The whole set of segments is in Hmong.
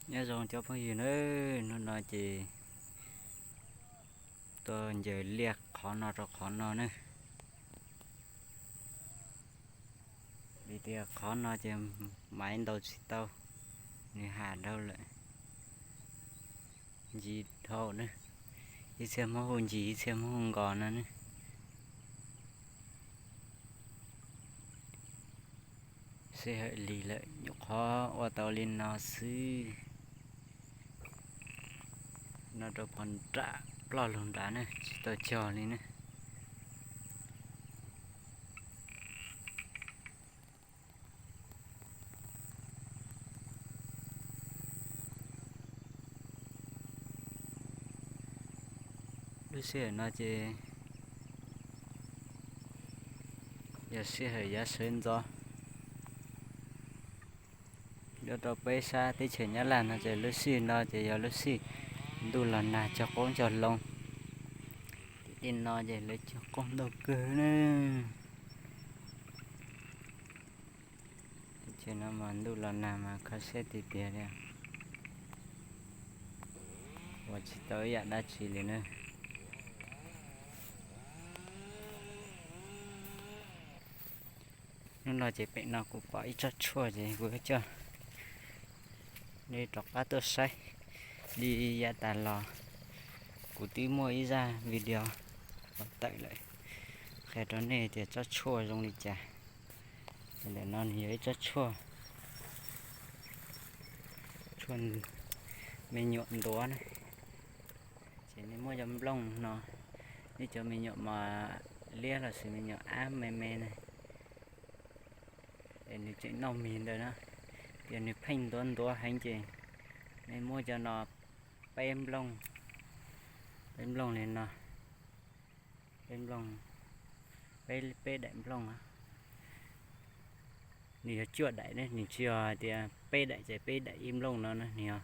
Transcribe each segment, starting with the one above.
Nyob zoo cov phooj ywg na, hnub no ces tuaj ncaws liaj qhov no rau qhov no na. Vim tias qhov no ces maiv ntaus tsis tau, nws ham dhau lawm, ncig dhau na. Ib txhia Hmoob hu ncig, ib txhia Hmoob hu nkos no ne. Sij hawm lig lawm, nyuam qhuav ua tau li no xwb. No rau phom nram, ploj lug nrad na, tsis tau cog li na. Lub sij hawm no ces yog sij hawm yav sawv ntxov. Nyob rau peb sab teb chaws Nyab Laj no ces lub sij no ces yog lub sij ntuj los nag cog qoob cog loo. Tim tej no ces lawv cog qoob ntau kawg na. Teb chaws no mas ntuj los nag mas kho siab tiag tiag li, ua tsis tau ib yam dab tsi li na. Hnub no ces pem no kuv pom ib tsob tshuaj ces kuv coj nej rov qab tuaj saib. Li yav tas los kuv twb muaj ib zaj video los tawm lawm, qhia rau nej tias tsob tshuaj zoo li cas. Ntawm no nws yog ib tsob tshuaj, tshuaj me nyuam ntuav na. Ces nej muab cov nplooj no, nej cov me nyuam mos liab los sis me nyuam ab me me na, es nws tseem noj mis ntawd na, ces nws pheej ntuav ntuav heev ces nej muab cov no peb nplooj, peb nplooj li no, peb nplooj, peb, peb daim nplooj. Nws yog cuaj daim ne, nws tsis yog tias peb daim ces peb daim ib nplooj no na, nws yog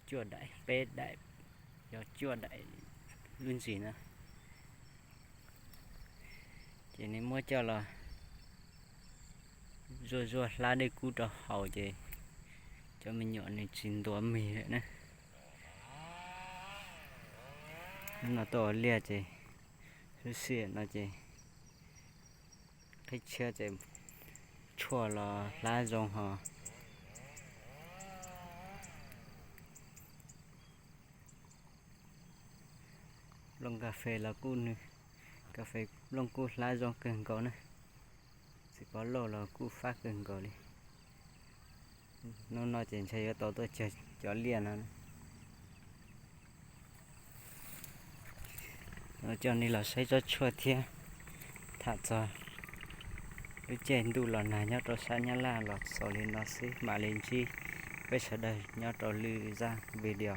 cuaj daim, peb daim, yog cuaj daim lub ntsis na. Ces nws muab coj los zuaj zuaj hlab dej kub rau haus ces cov me nyuam nws tsis ntuav mis lawm na. Hnub no tuaj ua liaj ces lub sij hawm no ces qhib tshiab ces tshuaj los hlab zoo hos. Nplooj kas fes los kuj, nws kas fes nplooj kuj hlab zoo kawg nkaus na. Txiv pov lauj los kuj fab kawg nkaus li. Hnub no ces ntshai yuav tau tuaj cog cov liaj no. Coj nej los saib tsob tshuaj thiab tham txog lub caij ntuj los nag nyob rau sab Nyab Laj los xaus li no xwb, mam li ntsib peb sawv daws nyob rau lwm zaj video.